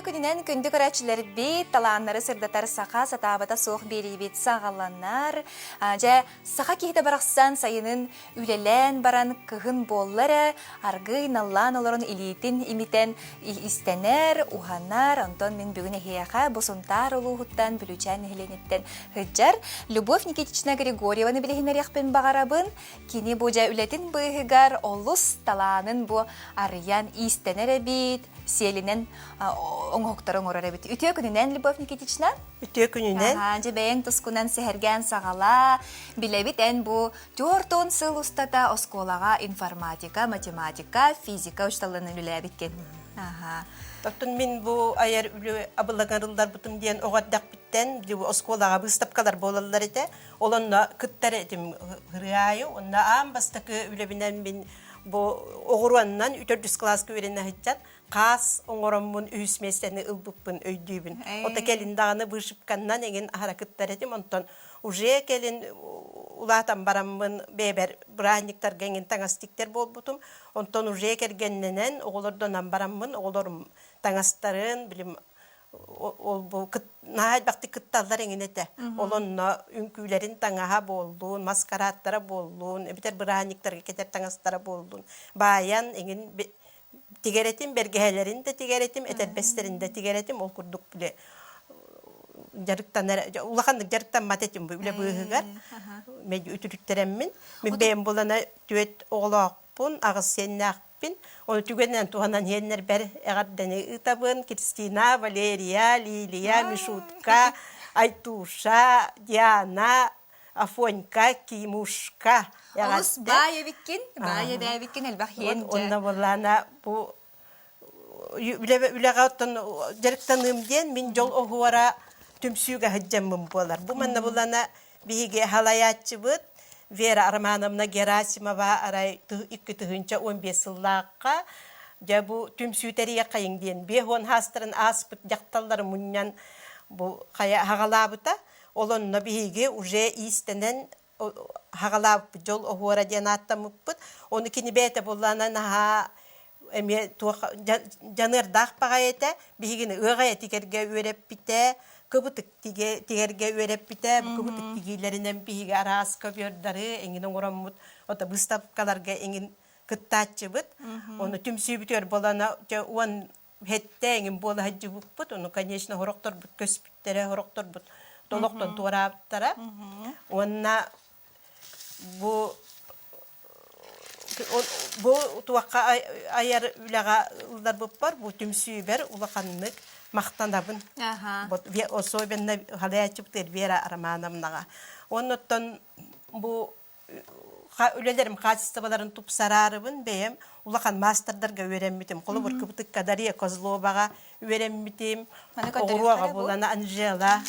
Үтүө күнүнэн күндү көрөөччүлэрбит, талааннары сырдатар саха сатаабата суох биэриибит саҕаланар. Дьэ, саха киһитэ барахсан сайынын үлэлээн баран кыһын буолла эрэ, аргыый наллаан олорон илиитин имитэн истэнэр, уһанар. Онтон мин бүгүн эһиэхэ бу Сунтаар улууһуттан, Бүлүүчээн нэһилиэнньэттэн сылдьар Любовь Никитична Григорьеваны билиһиннэриэхпин баҕарабын. Кини бу дьэ үлэтин быыһыгар олус талаанын бу арыйан иистэнэр эбит, сиэлинэн оҥоһуктары оҥорор эбит. Үтүө күнүнэн, Любовь Никитична. Үтүө күнүнэн. Дьэ бэйэҥ тускунан сэһэргээн саҕалаа. Билэбит эн бу 40 сыл устата оскуолаҕа информатика, математика, физика учууталынан үлэлээбиккин. Оттон мин бу айар үлэ абылаҥарылларбытым диэн оҕо эрдэхпиттэн оскуолаҕа быыстапкалар буолаллар этэ. Ол онно кыттар этим ырыаайы. Онно аан бастакы үлэбинэн мин бу оҕуруоннан үтөрдүс кылааска үөрэнэ сылдьан хаас оҥороммун үһүс миэстэни ылбыппын өйдүүбүн. Ото кэлин даҕаны вышивканнан эҥин аһара кыттар этим. Онтон уже кэлин улаатан бараммын бэйэбэр бырааһынньыктарга эҥин таҥас тиктэр буолбутум. Онтон уже кэргэннэнэн оҕолордонон бараммын оҕолорум таҥастарын билим ол бу наһаа элбэхтик кытталлар эҥин этэ. Ол онно үҥкүүлэрин таҥаһа буоллун, маскарааттара буоллун, эбэтэр бырааһынньыктарга кэтэр таҥастара буоллун, баайан эҥин тигэр этим, бэргэһэлэрин да тигэр этим, этэрбэстэрин да тигэр этим, ол курдук били дьарыктанар улаханнык дьарыктаммат этим бу үлэ быыһыгар үтүрүктэрэммин мин бэйэм булана түөрт оҕолоохпун аҕыс сиэннээхпин ону түгэнинэн туһанан иһэннэрбэр эҕэрдэни ыытабын Кристина Валерия Лилия Мишутка Айтуша Диана Афонька, Кимушка. Олус баай эбиккин, баай эбээбиккин элбэх иэн Онно буоллаана бу үлэҕэ оттон дьарыктаныым диэн мин дьол оһуора түмсүүгэ сылдьаммын буолар. Бу манна булана биһиги халайааччыбыт Вера Романовна Герасимова арай 2015 сыллаахха дьэ бу түмсүү тэрийэххэйиҥ диэн 50 хаастарын ааспыт дьахталлары мунньан бу хайа хаҕалаабыта. Ол онно биһиги уже иистэнэн хаҕалаабыппыт дьол оһуора диэн ааттаммыппыт. Ону кини бэйэтэ буоллаана наһаа эмиэ туох дьаныардаах баҕайы этэ. Биһигини ыаҕайа тигэргэ үөрэппитэ, кыбытык тигэргэ үөрэппитэ. Кыбытык тигиилэринэн биһиги араас ковёрдары эҥин оҥороммут, ото быыстапкаларга эҥин кыттааччыбыт. Ону түмсүүбүтүгэр буолана уон хэттэ эҥин буола сылдьыбыппыт. Ону, конечно, сорохторбут көспүттэрэ, сорохторбут толохтон туораабыттара. Уонна бу бу туохха айар үлэҕэ ылларбыппар, бу түмсүүбэр улаханнык махтанабын. Вот особенно халаяччыбытыгар Вера Романовнаҕа. Оннуттан бу үлэлэрим хаачыстыбаларын тупсараарыбын бэйэм улахан маастардарга үөрэммитим. Холобур, Кыбытыкка Дария Козловаҕа үөрэммитим. Оҕуруоҕа булана Анжела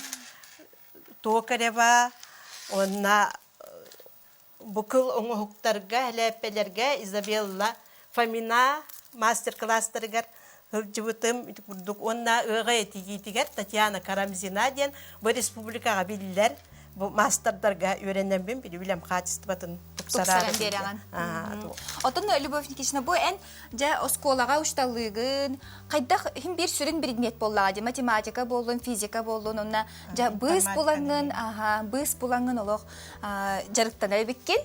Токарева уонна бу кыл оҥоһуктарга, элээппэлэргэ Изабелла Фомина мастер-класстарыгар сылдьыбытым ити курдук уонна ыаҕай этигиитигэр Татьяна Карамзина диэн бу республикаҕа биллэр бу маастардарга үөрэнэммин били үлэм хаачыстыбатын тупсаран биэрэҕин. Оттон Любовь Никитична бу эн дьэ оскуолаҕа учталлыыгын хайдах иһин биир сүрүн предмет буоллаҕа дии математика буоллун физика буоллун онно дьэ быыс булаҥҥын аха быыс булаҥҥын олох дьарыктанар эбиккин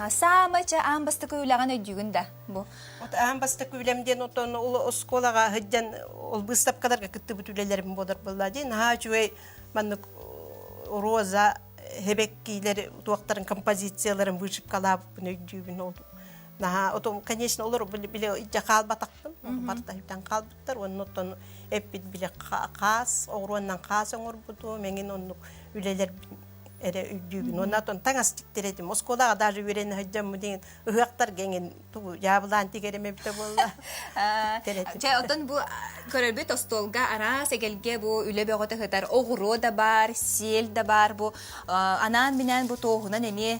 Саамай чэ аан бастакы үлэҕин өйдүүгүн да бу? Вот аан бастакы үлэм диэн отон ол оскуолаҕа сылдьан ол быыстапкаларга кыттыбыт үлэлэрим буолар буолла дии. Наһаа үчүгэй маннык роза хэбэккиилэр туохтарын композицияларын вышивкалаабыппын өйдүүбүн ол наһаа отон конечно олор били илдьэ хаалбатахпын барыта бүтэн хаалбыттар уонна оттон эппит били хаас оҕуруоннан хаас оҥорбутум эҥин оннук үлэлэрбин эрэ өйдүүбүн. Уонна оттон таҥас тиктэр этим. Оскуолаҕа даже үөрэнэ сылдьаммын диэн ыһыахтарга эҥин тугу дьаабылаан тигэрим эбитэ буолла. Чэ, оттон бу көрөрбүт остуолга араас эгэлгэ бу үлэ бөҕөтө сытар. Оҕуруо да баар, сиэл да баар. Бу анаан-минээн бу туоһунан эмиэ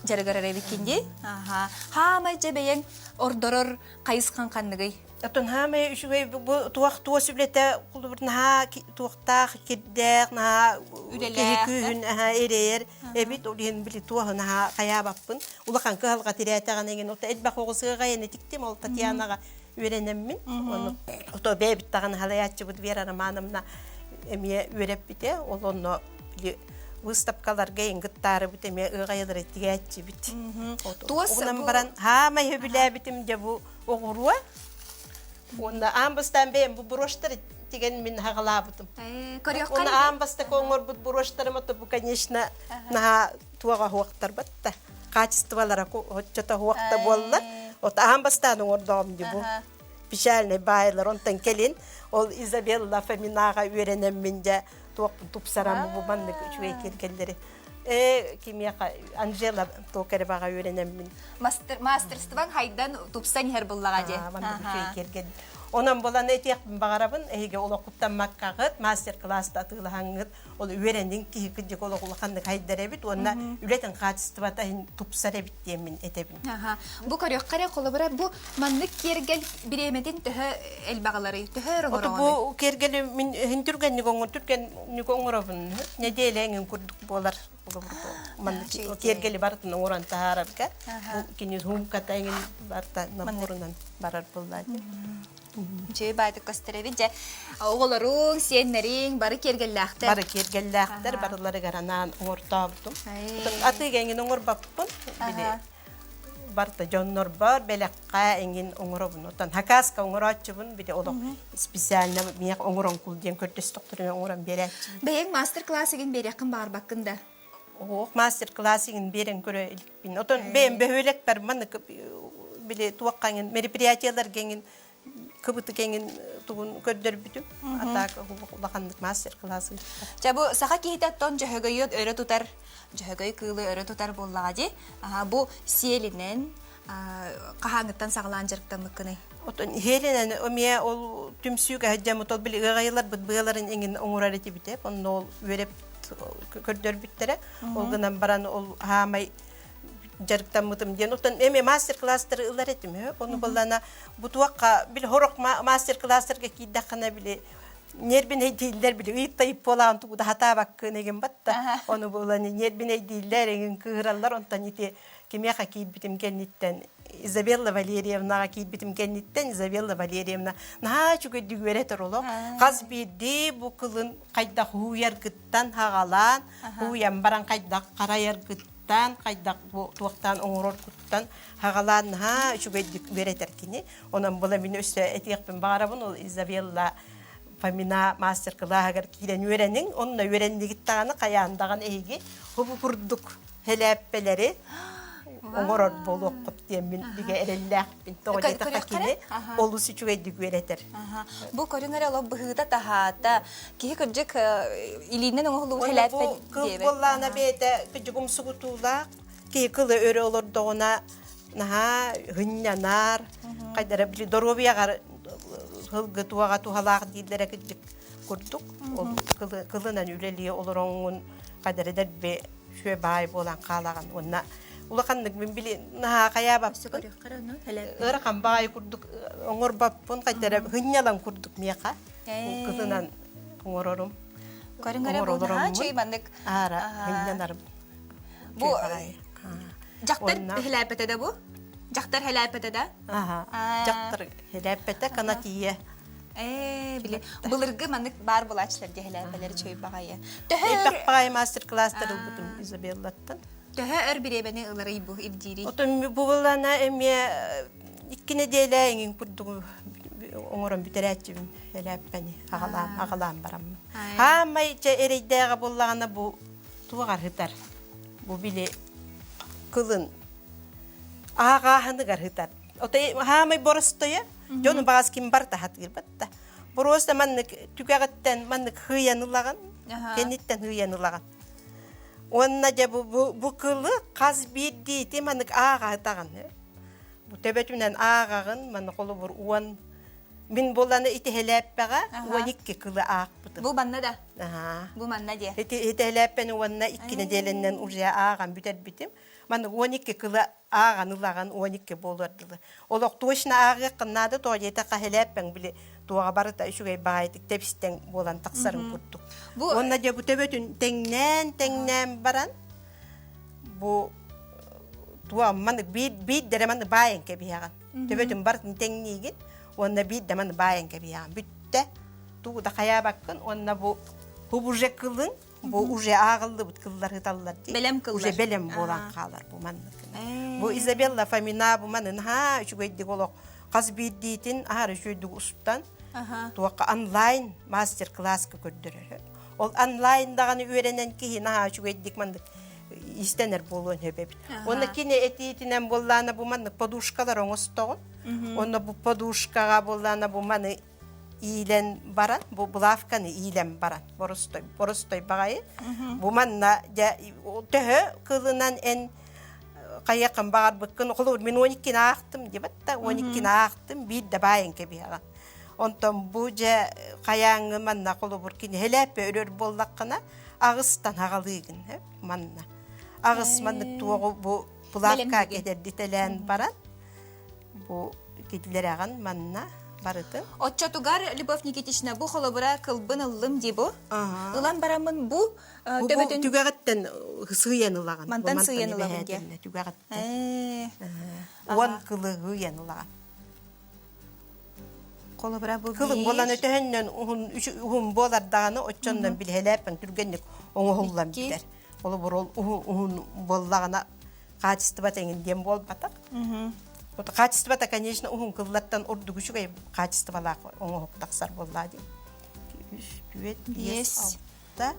дьарыгырар эбиккин дии. Аха. Хаамай дьэ бэйэҥ ордорор хайысхан ханныгый? Оттон хаамай үчүгэй бу туох туос үлэтэ холобур наһаа туохтаах кирдээх наһаа киһи күүһүн эрэйэр эбит ол иһин били туоһу наһаа хайаабаппын улахан кыһалҕа тирээтэҕин эҥин ота элбэх оҕус ыаҕайан этиктим ол Татьянаҕа. үөрэнэммин. Ону ото бэйэбит даҕаны халайааччыбыт Вера Романовна эмиэ үөрэппитэ. Ол онно били выставкаларга ингыттаарыбыт эмиэ ыаҕайалары тигээччибит. Туос Онон баран хаамай сөбүлээбитим дьэ бу оҕуруо. Уонна аан бастаан бэйэм бу брошьтары тигэн мин хаҕалаабытым. Көрүөххэ Уонна аан бастакы оҥорбут брошьтарым ото бу, конечно, наһаа туоҕа хуохтарбат да хаачыстыбалара оччото хуохта буолла. От аан бастаан оҥордоҕум дии бу. Печальный баайлар онтон кэлин ол Изабелла Фоминаҕа үөрэнэммин дьэ туохпун тупсарам бу маннык үчүгэй киэргэллэри э кимиэхэ Анжела Токареваҕа үөрэнэммин Мастер мастерствоҥ хайдан тупсан иһэр буллаҕа дии. Маннык үчүгэй киэргэл. Онон булан этиэхпин баҕарабын эһиги олоххуттаммаккаҕыт мастер-класста атыылаһаҥҥыт ол үөрэниҥ киһи кырдьык олох улаханнык хайдар эбит уонна үлэтин хаачыстыбата иһин тупсар эбит диэммин этэбин. Аха. Бу көрүөххэ эрэ холобура бу маннык киэргэл бириэмэтин төһө элбэҕилэрий? Төһө өр Ото оҥороҕунуй? бу киэргэли мин иһин түргэнник оҥор түргэнник оҥоробун. Нэдиэлэ эҥин курдук буолар. Маннык киэргэли барытын оҥорон таһаарарга бу кини суумката эҥин барыта наборунан барар буоллаа Үчүгэй баайтык көстөр Дьэ, оҕолоруҥ, сиэннэриҥ бары киэргэллээхтэр. Бары киэргэллээхтэр, барыларыгар анаан оҥортообутум. Атыыга эҥин оҥорбоппун. Били барыта дьоннорбор бэлэххэ эҥин оҥоробун. Оттон хакаска оҥорооччубун, били олох специально миэх оҥорон кул диэн көрдөстөхтөрүнэ оҥорон биэрээччибин. Бэйэҥ мастер-класс игин биэриэххин баҕарбаккын да? Оһох мастер-класс игин биэрэн көрө иликпин. Отон бэйэм бөһүөлэкпэр маннык били туохха эҥин мероприятиеларга эҥин кыбытык эҥин тугун көрдөрбүтүм. А так улаханнык мастер-класс ыыппат. Чэ бу саха киһитэ оттон дьөһөгөйү өрө тутар, дьөһөгөй кыылы өрө тутар буоллаҕа дии. Бу сиэлинэн хаһааҥҥыттан саҕалаан дьарыктаммыккыный? Отон иһиэлинэн эмиэ ол түмсүүгэ сылдьаммыт ол били ыаҕайыларбыт быаларын эҥин оҥорор этибит онно ол үөрэппит көрдөрбүттэрэ. Ол гынан баран ол хаамай дьарыктаммытым диэн оттон эмиэ мастер-класстары ылар этим ону быллана бу туохха били хорох мастер-класстарга киирдэххинэ били нервинэйдииллэр били ыйыттайып буолаан тугу да хатаабаккын эгин батта ону булан нервинэйдииллэр эгин кыыраллар онтон ити кимиэхэ киирбитим кэнниттэн Изабелла Валерьевнаҕа киирбитим кэнниттэн Изабелла Валерьевна наһаа үчүгэйдик үөрэтэр олох хас биирдии бу кылын хайдах уһуйаргыттан хаҕалаан уһуйан баран хайдах харайаргыттан хайдах бу туохтаан оҥороргуттан хаҕалаан наһаа үчүгэйдик үөрэтэр кини онон була мин өссө этиэхпин баҕарабын ол Изабелла Фомина мастер-кылааһыгар киирэн үөрэниҥ онно үөрэннигит даҕаны хайаан даҕаны эһиги хобу курдук һэлээппэлэри оҥорор буолуоххут диэммин бигэ эрэллээхпин. Тоҕо диэтэххэ кини олус үчүгэйдик үөрэтэр. Бу көрүҥ эрэ олох быһыыта-таһаата. Киһи кырдьык илиинэн оҥоһуллубут һэлээппэ Бу кыл буоллаана бэйэтэ кырдьык умсугутуулаах. Киһи кылы өрө олордоҕуна наһаа һынньанар, хайдара били доруобуйаҕар сылгы туоҕа туһалаах дииллэрэ кырдьык курдук. Ол кылынан үлэлии олороҥҥун хайдара дэлби үчүгэй баай буолан хаалаҕын уонна улаханнык мин били наһаа хайаабаппын ыарахан баай курдук оҥорбоппун хайдара хынньалан курдук миэхэ кытынан оҥорорум көрүҥ эрэ бу наһаа үчүгэй маннык аара хынньанарым бу дьахтар хэлээппэтэ да бу дьахтар хэлээппэтэ да дьахтар хэлээппэтэ канатия Ээ, били былыргы маннык баар булааччылар диэһэлээпэлэр үчүгэй баҕайы. Төһө Элбэх баҕайы мастер-класстар ылбытым Изабеллаттан. Төһө өр бириэбэни ыларый бу ирдиирий? Отон бу булана эмиэ икки нэдиэлэ эҥин курдук оҥорон бүтэрээччибин элээппэни аҕалаан аҕалаан бараммын. Хаамай чэ эрэйдээҕэ буоллаҕына бу туох арһытар? Бу били кылын ааҕааһыныгар ыһытар. Отой хаамай боростойа Дьону баҕас ким барыта хатыырбат да. Боруоста маннык түгэҕиттэн маннык хыйан ылаҕын, кэнниттэн хыйан ылаҕын. Уонна дьэ бу, бу, бу кылы хас биирдиити маннык ааҕаһытаҕын. Бу төбөтүнэн ааҕаҕын, манна холобур уон мин буланы итиһэлээппэҕэ 12 кылы аахпытым. Бу манна да? Бу манна диэ. Ити итиһэлээппэни уонна икки нэдиэлэннэн уже ааҕан бүтэрбитим. Маннык 12 кылы ааҕан ылаҕын 12 буолуор дылы. Олох точно ааҕыаххын наада тоҕо диэтэххэ хэлээппэҥ били туоҕа барыта үчүгэй баҕайытык тэбистэҥ буолан тахсарын курдук. Бу Уонна дьэ бу төбөтүн тэҥнээн тэҥнээн баран бу туа маннык биир биирдэрэ маннык баайан кэбиһэҕин. Төбөтүн барытын тэҥниигин. Уонна биир да маны баайан кэбиһэҕин. Бүттэ. Тугу да хайаабаккын уонна бу бу уже кылын бу уже ааҕыллыбыт кыллар ыталлар дии. Бэлэм кыллар. Уже бэлэм буолан хаалар бу маннык. Бу Изабелла Фомина бу манын ха үчүгэйдик олох хас биирдиитин аһар үчүгэйдик устан туохха онлайн мастер-класска көрдөрөр. Ол онлайн даҕаны үөрэнэн киһи наһаа үчүгэйдик маннык истэнэр буолуон сөп эбит. Уонна кини этиитинэн буоллаана бу маннык подушкалар оҥостоҕун. Онно бу подушкаҕа буоллаана бу маны иилэн баран, бу булавканы иилэн баран, боростой, боростой баҕайы. Бу манна дьэ төһө кылынан эн хайыаххын баҕарбыккын, холобур мин 12-ни аахтым диэбэт да, 12-ни аахтым, биир да баайан кэбиһэҕин. Онтон бу дьэ хайааҥҥы манна холобур кини хэлээппэ өрөр буоллаххына, аҕыстан аҕалыыгын манна. Аҕыс маннык туоҕу бу булавка кэтэрдитэлээн баран, бу киллэрэҕин манна барытын. Оччотугар Любовь Никитична бу холобура кылбын ыллым дии бу. Ылан бараммын бу төбөтүн түгэҕиттэн сыыйан ылаҕын. Мантан сыыйан ылабын диэ. Түгэҕиттэн. Уон кылы сыыйан ылаҕын. Холобура бу Кылын буолан өтөһөннөн уһун уһун буолар даҕаны оччоннон билиһэлээппин түргэнник оҥоһуллан бүтэр. Холобур ол уһун уһун буоллаҕына хаачыстыба тэҥин диэн буолбатах. Вот хаачыстыбата, конечно, уһун кыллартан ордук үчүгэй хаачыстыбалаах оҥоһук тахсар буоллаа дии. Үс, түөрт, биэс, алта,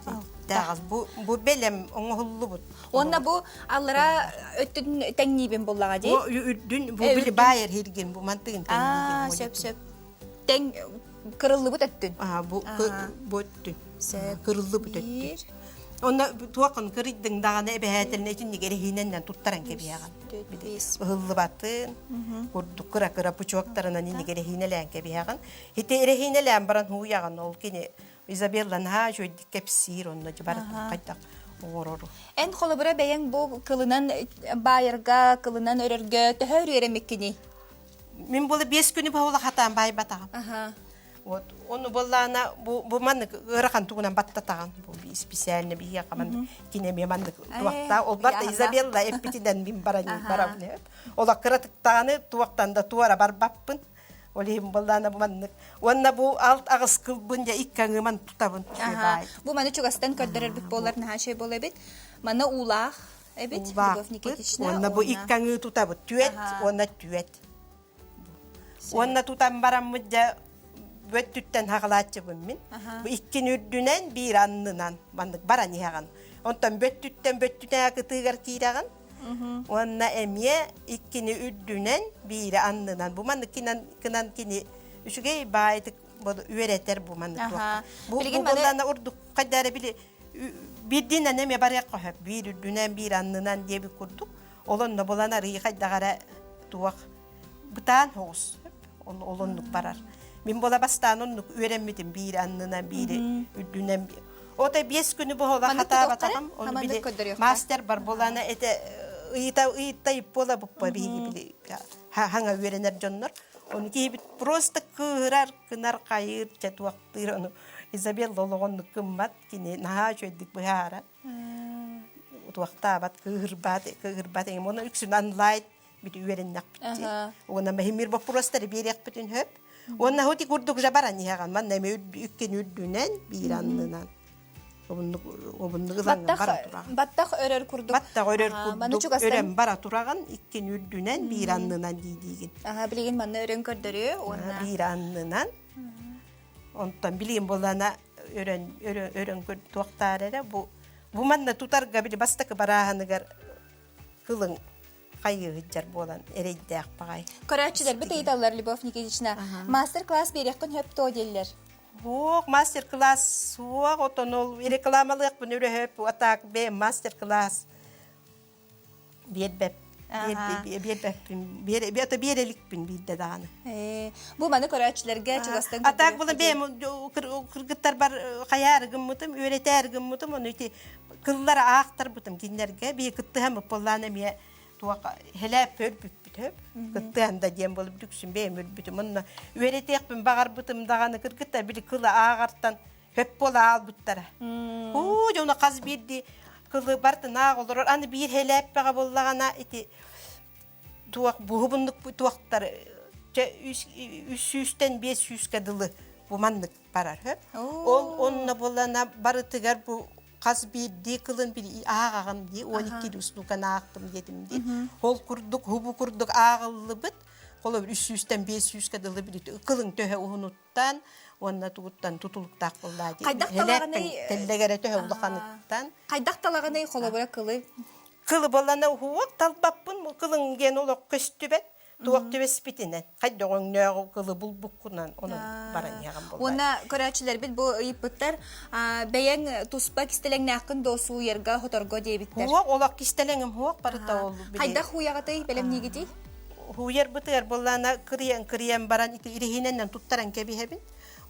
сэттэ, бу бу бэлэм оҥоһуллубут. Уонна бу аллара өттүн тэҥниибин буллаҕа дии. Бу үрдүн бу били баайар хиргин бу мантыгын тэҥниигин. Аа, сөп сөп. Тэҥ кырыллыбыт өттүн. Аа, бу бу өттүн. Кырыллыбыт өттүн. Онно туоххун кырыйдыҥ даҕаны эбэһээтэлинэ итинник эрэһиинэннэн туттаран кэбиһэҕин. Ыһыллыбатын, курдук кыра-кыра пучоктарынан инник эрэһиинэлээн кэбиһэҕин. Ити эрэһиинэлээн баран һууйаҕын, ол кини Изабелла наһаа үчүгэйдик кэпсиир, онно барытын хайдах оҥорору. Эн холобура бэйэҥ бу кылынан баайарга, кылынан өрөргө төһө өрүөрэммиккиний? Мин буола биэс күнү баһула хатаан баайбатаҕым. Вот ону буоллаана бу бу маннык ыарахан тугунан баттатаҕын бу специально биһиэхэ маннык кини эмиэ маннык туохта ол барта Изабелла эппитинэн мин баран барабын ол кыратыктааны туохтан да туора барбаппын ол иһин буоллаана бу маннык уонна бу алт аҕыс кылбын дьэ икки аҥыман тутабын бу маны чугастан көрдөрөрбүт буолар наһаа үчүгэй буолар эбит манна уулаах эбит Любовь Никитична уонна бу икки аҥыы тутабыт түөт уонна түөт Уонна тутан бараммыт дьэ өттүттэн хаҕалааччыбын мин. Бу иккин үрдүнэн, биир аннынан маннык баран иһэҕин. Онтон бөттүттэн бөттүнээ кытыыгар киирэҕин. Уонна эмиэ иккини үрдүнэн, биири аннынан. Бу маннык кинан кынан кини үчүгэй баайтык үөрэтэр бу маннык туохха. Бу бу буоллаана урдук хайдара били биирдинэн эмиэ барыахха сөп. Биир үрдүнэн, биир аннынан диэбит курдук. Ол онно булан арыый хайдах эрэ туох бытаан соҕус ол оннук барар. Мин буола бастаан оннук үөрэммитим биир аннынан биири үрдүнэн Ото биэс күнү буола хатаабатаҕым ону били мастер бар буолана этэ ыйыта ыйытта буола буппа биһиги били хаҥа үөрэнэр дьоннор ону киһибит просто кыыһырар кынар хайыыр чэ туохтыыр ону Изабелла олоҕоннук гыммат кини наһаа үчүгэйдик быһаарар Утуохтаабат, кыыһырбат, кыыһырбат эҥин. Уонна үксүн онлайн бит үөрэннэхпит дии. Уонна миһимир боппуруостары биэриэхпитин сөп. Уонна хути курдук же баран иһэҕин. Манна эмиэ үккин үрдүнэн, биир аннынан. Обуннук обуннук ылаҥҥын бара тураҕын. Баттах өрөр курдук. Баттах өрөр курдук өрөн бара тураҕын, иккин үрдүнэн, биир аннынан дии-диигин. Аха, билигин манна өрөн көрдөрүө уонна биир аннынан. Онтон билигин буоллаана өрөн өрөн өрөн туохтаар эрэ бу бу манна тутарга били бастакы барааһыныгар кылыҥ хайыыһыдьар буолан эрэйдээх баҕай. Көрөөччүлэрбит ыйыталлар Любовь Никитична, мастер-класс биэриэххин сөп дуо дииллэр. Суох, мастер-класс суох, отон ол рекламалыахпын өрөһөп, а так бэйэм мастер-класс биэрбэп биэрбэппин биэр биэр иликпин биирдэ даҕаны бу маны көрөөччүлэргэ чугастан а так була бэйэм кыргыттарбар хайаары гыммытым үөрэтээри гыммытым ону ити кыллара аахтарбытым кинилэргэ бии кыттыһан буоллаан эмиэ туох хэлээп өлбүппүт хөп кыттыһан да диэн буолуп дүксүн бэйэм өлбүтүм онно үөрэтиэхпин баҕарбытым даҕаны кыргыттар били кыла ааҕартан Хөп буола аалбыттара. Уу, дьоно хас биирдии кылы бартынаах олорор. Аны биир хэлээппэҕэ буоллаҕына ити туох буһубуннук туохтар. Үс сүүстэн биэс сүүскэ дылы бу маннык барар. Ол онно булана барытыгар бу хас биирдии кылын били ааҕаҕын дии 12 устуканы аахтым диэтим дии. Ол курдук хубу курдук ааҕыллыбыт. Холобур үс сүүстэн биэс сүүскэ дылы били кылын төһө уһунуттан уонна тугуттан тутулуктаах буоллаа дии. Хайдах талаҕыный тэллэгэрэ төһө улаханыттан. Хайдах талаҕыный холобура кылы? Кылы боллана уһуок талбаппын кылын диэн олох көстүбэт. Туох түбэспитинэн, хайдах өҥнөөҕү кылы булбуккунан онон баран иһэҕин буоллаа. Уонна көрөөччүлэрбит бу ыйыппыттар бэйэҥ туспа кистэлэҥнээххин доо сууйарга, хоторго диэбиттэр. Хуох олох кистэлэҥим хуох барыта ол. Хайдах хууйаҕытый, бэлэмниигитий? Хууйарбытыгар буоллаана кырыйан-кырыйан баран ити ириһинэннэн туттаран кэбиһэбин.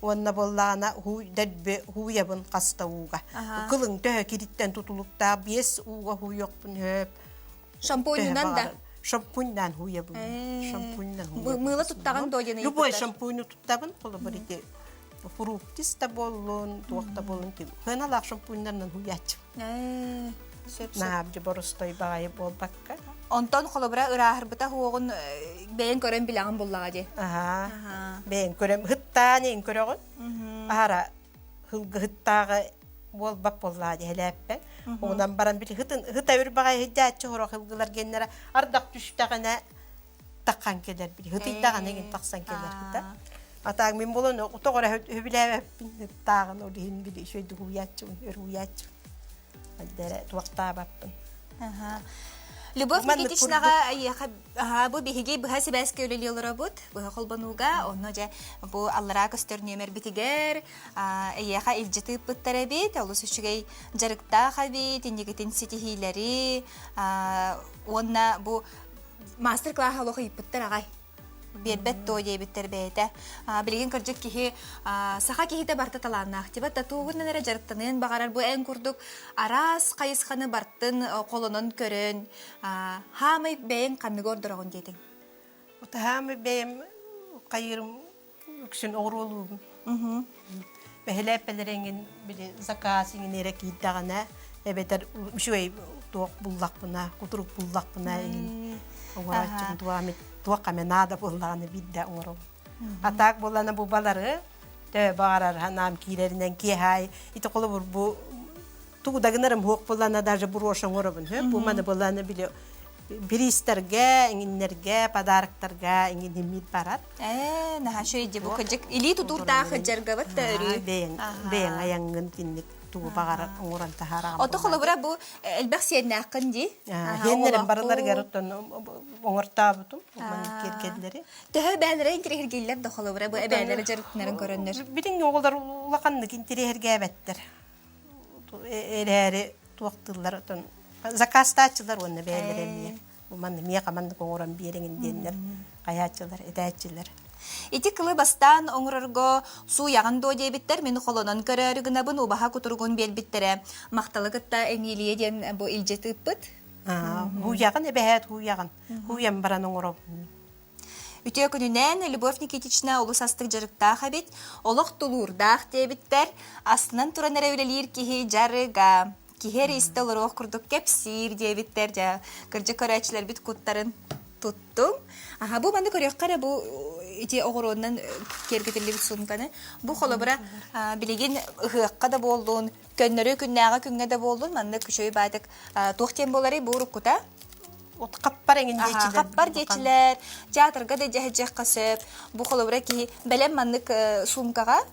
Уонна буоллаана дэлби хууйабын хаста ууга. Кылыҥ төһө кириттэн тутулуктаах биэс ууга хууйуохпун хөп. Шампуньунан да? Шампуньнан хууйабын. Шампуньнан хууйабын. Мыыла туттаҕын дуо диэн Любой шампунь туттабын. Холобур ити фруктис да буоллун, туох да буоллун хыналаах шампуньнарынан хууйааччым. Наабдьы боростой баҕайы буолбакка. Онтон холобура ырааһырбыта хуоҕун бэйэҥ көрөн билэҕин буллаҕа дии. Аһаа. Бэйэҥ көрөн ыһыттаан иҥ көрөҕүн. Аһара һылгыһыттааҕы буолбат буоллаа дьиһэлээппэ. Онон баран били хытын ыһыта өр баҕайы сылдьааччы сорох ылгылар геннэрэ ардах түстэҕинэ таххан кэлэр били хытыйдаҕына игин тахсан кэлэр хыта. Атаак мин болон тоҕо эрэ сөбүлээбэппин ыттааҕын ол иһин били үчүгэйдик уйааччыбын өр уйааччыбын. Дэрэ туохтаабаппын. Любовь Никитичнаҕа эйиэхэ бу биһиги быһа сибээскэ үлэлии олоробут, быһа холбонууга, онно дьэ бу аллараа көстөр нүөмэрбитигэр эйиэхэ илдьи тыыппыттар эбит, олус үчүгэй дьарыктаах эбит, инникитин ситиһиилэри уонна бу мастер-класс олох ыйыппыттар аҕай биэрбэт дуо диэбиттэр бэйэтэ. Билигин кырдьык киһи саха киһитэ барыта талааннаах тиба татуугунан эрэ дьарыктаныан баҕарар бу эн курдук араас хайысханы бартын холонон көрөн хаамай бэйэҥ ханныгы ордороҕун диэтиҥ? Хаамай бэйэм хайыырым үксүн оҕуруолуубун. Бэһилээппэлэр эҥин били заказ иҥин эрэ киирдэҕинэ эбэтэр үчүгэй туох буллахпына, кутурук буллахпына иҥин оҥорооччум туох туох эмэ наада буоллаҕына биирдэ оҥоробун. А так буоллана бу балары төһө баҕарар ханаам киирэринэн киэһэ ити холобур бу тугу да гынарым суох буоллана даже брошь оҥоробун бу маны буоллана били бириистэргэ иҥиннэргэ подароктарга иҥин иммит барар Ээ, наһаа үчүгэй бу кырдьык илии тутуурдаах дьаргабыт да өрүү. Бэйэҥ бэйэҥ айаҥҥын кинник тугу баҕарар оҥорон таһаараҕын. Ото холобура бу элбэх сиэннээххин дии. Сиэннэрим барыларыгар оттон оҥортообутум киэргэллэри. Төһө эбээлэрэ интириэһиргииллэр да холобура бу эбээлэрэ дьарыктанарын көрөннөр. Билиҥҥи оҕолор улаханнык интириэһиргээбэттэр. Эрээри туохтууллар отон заказтааччылар уонна бэйэлэрэ эмиэ манна миэхэ маннык оҥорон биэриҥин диэннэр хайааччылар этээччилэр. Ити кылы бастаан оҥорорго сууйаҕын дуо диэбиттэр мин холонон көрөөрү гынабын убаһа кутуругун биэрбиттэрэ махталы кытта Эмилия диэн бу илдьит ыыппыт. Һууйаҕын эбэһээт һууйаҕын һууйан баран оҥоробун. Үтүө күнүнэн Любовь Никитична олус астык дьарыктаах эбит, олох тулуурдаах диэбиттэр, астынан туран эрэ үлэлиир киһи дьарыга. Киһи эрэ истэ олоруох курдук кэпсиир диэбиттэр, дьэ, кырдьык көрөөччүлэрбит куттарын туттуҥ. Аха, бу маны көрүөххэ эрэ бу ити оҕуруонан киэргэтиллибит суумканы. Бу холобура билигин ыһыахха да буоллун, көннөрү күннээҕи күҥҥэ да буоллун, маннык үчүгэй баатык туох диэн буоларый бу уруккута? От хаппар эҥин диэчилэр. Хаппар диэчилэр, театрга да дьэһдьиэххэ сөп. Бу холобура киһи бэлэм маннык суумкаҕа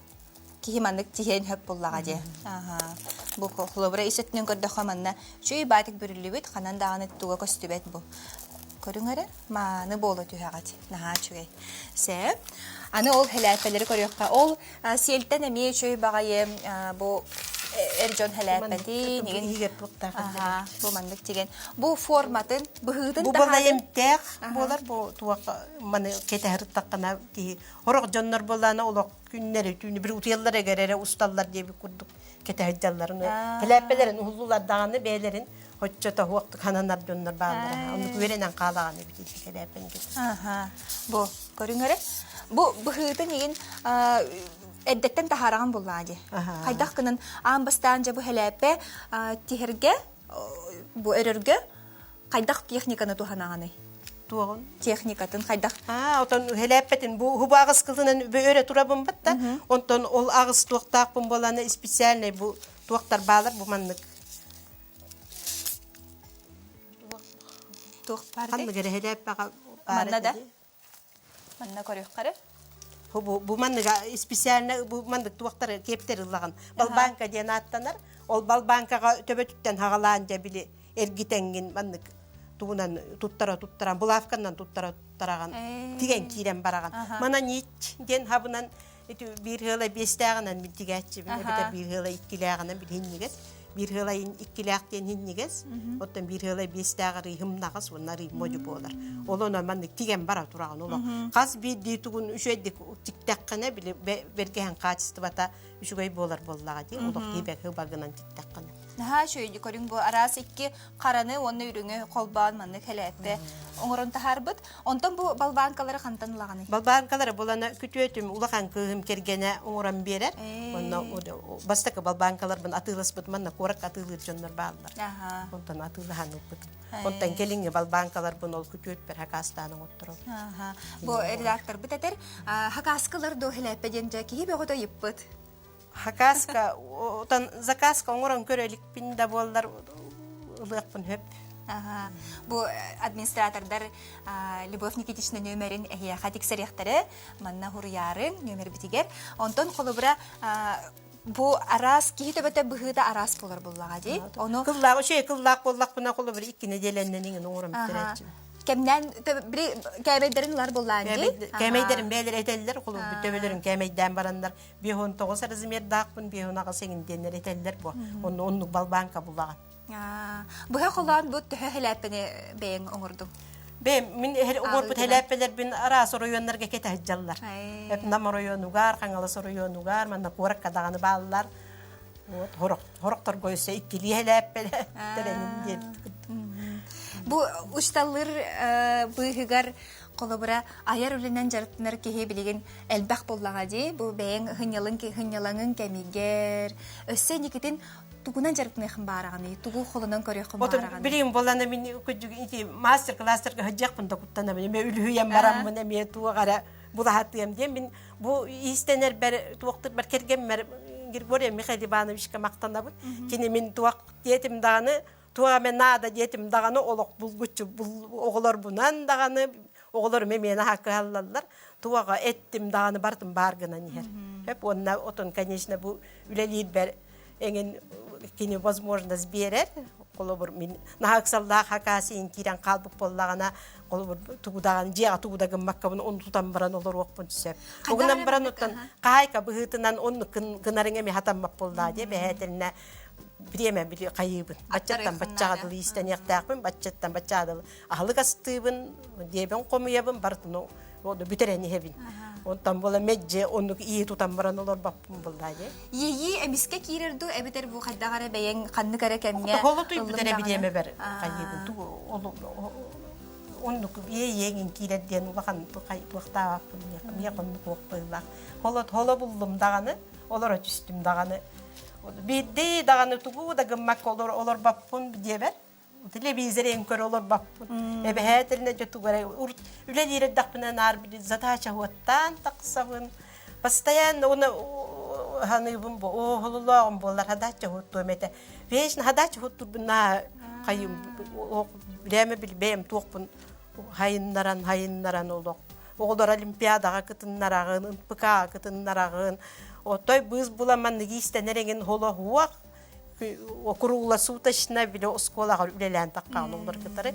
киһи маннык тиһиэн сөп буоллаҕа дии. Бу холобура ис өттүнэн көрдөххө манна үчүгэй баатык бүрүллүбүт, ханан даҕаны туга көстүбэт бу. Көрүҥ эрэ, мааны буола түһэҕит. Наһаа үчүгэй. Сөп. Аны ол хэлээппэлэри көрүөххэ. Ол сиэлтэн эмиэ үчүгэй баҕайы бу эр дьон хэлээппэтин, бу маннык тигэн. Бу форматын, быһыытын Бу балайымтээх буолар бу туох маны кэтэһэртаххына киһи Сорох дьоннор буоллаана олох күннэри түүнү бир утуйаллар эгэр эрэ усталлар диэбит курдук кэтэһэлдьалларын кэлээппэлэрин уһуллулар даҕаны бэйэлэрин оччото хуохтук хананар дьоннор бааллара оннук үөрэнэн хаалаҕан эбит ити кэлээппэн Аха. Бу көрүҥ Бу быһыытын игин эрдэттэн таһаараҕын буллаа дии. Хайдах гынан аан бастаан дьэ бу хэлээппэ тиһэргэ бу өрөргө хайдах техниканы туһанаҕыный? Туоҕун? Техникатын хайдах? Аа, отон хэлээппэтин бу хубу аҕыс кылынан өрө турабын батта. Онтон ол аҕыс туохтаахпын буоланы специальный бу туохтар баалар бу маннык. Туох баар Ханнык эрэ хэлээппэҕэ баар Манна этэ да? дии. Манна көрүөххэ Бу, бу манныга специально бу маннык туохтар киэптэр ыллаҕын. Балбаанка диэн ааттанар. Ол балбаанкаҕа төбөтүттэн хаҕалаан дьэ били эргитэҥҥин маннык тугунан туттара туттаран булавканан туттара туттараҕын тигэн киирэн бараҕын. Манан ич диэн хабынан ити биир ыала биэстээҕинэн мин тигээччибин эбэтэр биир ыала иккилээҕинэн бил хинньигэс биир ыала иккилээх диэн хинньигэс оттон биир ыала биэстээх арыы хымнаҕас уонна арыы модьу буолар ол онон маннык тигэн бара тураҕын олох хас биирдии тугун үчүгэйдик тиктэххинэ били бэргэһэн хаачыстыбата үчүгэй буолар буоллаҕа дии олох тиибэк хыбагынан тиктэххинэ Наһаа үчүгэй көрүҥ бу араас икки хараны уонна үрүҥү холбоон маннык хэлээппэ оҥорон таһаарбыт. Онтон бу балбаанкалары хантан ылаҕыный? Балбаанкалары булана күтүөтүм улахан кыыһым кэргэнэ оҥорон биэрэр. Онно бастакы балбаанкаларбын атыыласпыт манна куоракка атыылыыр дьоннор бааллар. Онтон атыылаһан ылбытым. Онтон кэлиҥҥи балбаанкаларбын ол күтүөппэр хакаастаан оҥоттором. Бу редакторбыт этэр, хакааскылар доо хэлээппэ диэн дьэ киһи бөҕөтө ыйыппыт. Хакаска, отон заказка оҥорон көрө иликпин да буоллар ылыахпын сөп. Аха. Бу администратордар Любовь Никитична нүөмэрин эһиэхэ тиксэриэхтэрэ манна хуруйаарыҥ нүөмэрбитигэр. Онтон холобура бу араас киһи төбөтө быһыыта араас буолар буллаҕа дии. Ону Кыллаах үчүгэй кыллаах буоллахпына холобура икки нэдиэлэннэн иҥин оҥорон бүтэрээччим. Кэмнээн били кээмэйдэрин ылар буоллаан дии. Кээмэйдэрин бэйэлэрэ этэллэр, холобур төбөлөрүн кээмэйдээн бараннар 59 размердаахпын, 58 эҥин диэннэр этэллэр бу. Онно оннук балбаанка булаҕын. Быһа холоон бу төһө хэлээппэни бэйэҥ оҥордуҥ? Бэйэм мин оҥорбут хэлээппэлэрбин араас оройуоннарга кэтэ сылдьаллар. Нам оройуонугар, Хаҥалас оройуонугар, манна куоракка даҕаны бааллар. Вот, хорохторго өссө иккилии хэлээппэлэр диэбит Бу учталлыр быыһыгар холобура айар үлэнэн дьарыктанар киһи билигин элбэх буоллаҕа дии. Бу бэйэҥ хынньалыҥ хынньалаҥыҥ кэмигэр өссө инникитин тугунан дьарыктаныаххын баараҕыный? Тугу холонон көрүөххүн баараҕыный? Билигин буоллаҕына мин ити мастер-класстарга сылдьыахпын да куттанабын. Эмиэ үлүһүйэн бараммын эмиэ туох эрэ булаһатыам диэн мин бу иистэнэрбэр туохтурбар кэргэммэр Григорий Михаил Ивановичка махтанабын. Кини мин туох диэтим даҕаны туох эмэ наада диэтим даҕаны олох булгуччу оҕолорбунан даҕаны оҕолорум эмиэ наһаа кыһаллаллар туоҕа эттим даҕаны барытын баар гынан иһэр хөп уонна отон конечно бу үлэлиирбэр эҥин кини возможность биэрэр холобур мин наһаа ыксаллаах хакаасиин киирэн хаалбыт буоллаҕына холобур тугу даҕаны дьиэҕэ тугу да гыммаккабын ону тутан баран олоруохпун сөп угунан баран оттон хаһаайка быһыытынан оннук гынарыҥ эмиэ хатаммат буоллаа диэ бэһээтэлинэ бириэмэ били хайыыбын. Баччаттан баччаҕа дылы иистэниэхтээхпин, баччаттан баччаҕа дылы аһылык астыыбын, диэбин хомуйабын, барытын бүтэрэн иһэбин. Онтон буола медже оннук ии тутан баран олорбоппун буоллаа дии. Иэйии эмискэ киирэр дуу эбэтэр бу хайдах эрэ бэйэҥ ханнык эрэ кэмҥэ Холотуй бүтэрэ бириэмэбэр хайыыбын тугу оннук иэйиэҥин киирэр диэн улахан туохтаабаппын миэхэ оннук уох быһыылаах. Холот холо буллум даҕаны, олоро түстүм даҕаны Биирдии даҕаны тугу да гыммакка олорбоппун диэбэт. Телевизор эҥ көрө олорбоппун. Эбэһээтэлинэ дьэ тугу эрэ урут үлэлиир эрдэхпинэ наар били задача уоттаан тахсабын. Постоянно уна ханыыбын бу оһололооҕум буоллар задача уоттуом этэ. Вечно задача уоттурбун наа хайым билээмэ билбэйэм туохпун хайыннаран хайыннаран олох Оҕолор олимпиадаҕа кытыннараҕын, НПК-ҕа кытыннараҕын. Отой быыс була маннык иистэнэр эҥин холоһуох круглосуточно били оскуолаҕа үлэлээн таххаҕын оҕолор кытары.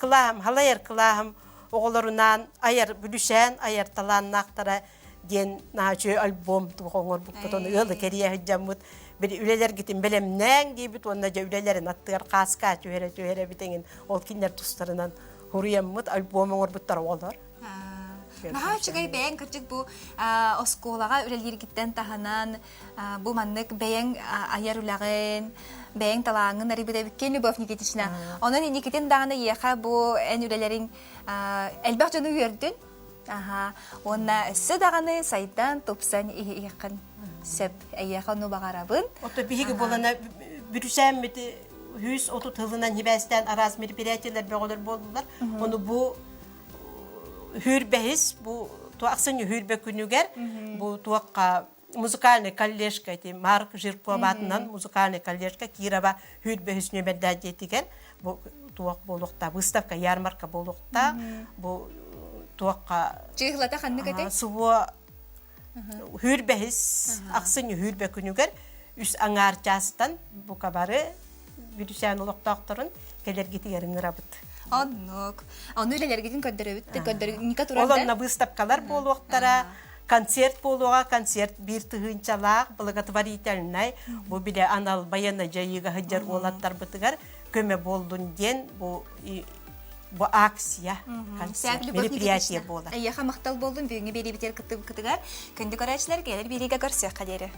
Кылааһым, халайар кылааһым оҕолорунаан айар, бүлүшээн айар талааннаахтара диэн наһаа үчүгэй альбом туох оҥорбуппут ону ыалы кэрийэ сылдьаммыт били үлэлэргитин бэлэмнээҥ диэбит уонна дьэ үлэлэрин аттыгар хааска түһэрэ түһэрэбит эҥин ол кинилэр тустарынан Хуруйаммыт альбом оҥорбуттар оҕолор. Наһаа үчүгэй бэйэҥ кырдьык бу оскуолаҕа үлэлииргиттэн таһынан бу маннык бэйэҥ айар үлэҕин, бэйэҥ талааҥҥын арыйбыт эбиккин Любовь Никитична. Онон инникитин даҕаны эйиэхэ бу эн үлэлэриҥ элбэх дьону үөрдүн. Аха. Уонна өссө даҕаны сайдан, тупсан иһиэххин сөп. Эйиэхэ ону баҕарабын. Ото биһиги буолана бүрүсээммит 130 сылынан хибээстээн араас мероприятиелар бөҕөлөр буоллулар. Ону бу Хүрбэһис бу ахсынньы хүрбэ күнүгэр бу туохха музыкальный коллежка ити Марк Жирков аатынан музыкальный коллежка Кирова хүрбэһис нүөмэрдээх дьиэтигэр бу туох буолуохтаах выставка ярмарка буолуохтаах бу туохха Чыыһылата ханнык этэй? Субуо хүрбэһис ахсынньы хүрбэ күнүгэр үс аҥаар чаастан бука бары Бүрүсээн олохтоохторун кэлэргитигэр ыҥырабыт. Оннук. Ону үлэлэргитин көрдөрөбүт да көрдөрүнүкэ турар Ол онно выставкалар буолуохтара, концерт буолуоҕа, концерт биир тыһыынчалаах благотворительнай бу билэ анал байыаннай дьайыыга сылдьар уолаттарбытыгар көмө буоллун диэн бу бу акция, концерт, мероприятие буолар. Эйиэхэ махтал буоллун бүгүҥҥү биэриибитигэр кыттыбыккытыгар. Күндү көрөөччүлэр, кэлэр биэриигэ көрсүөххэ диэри.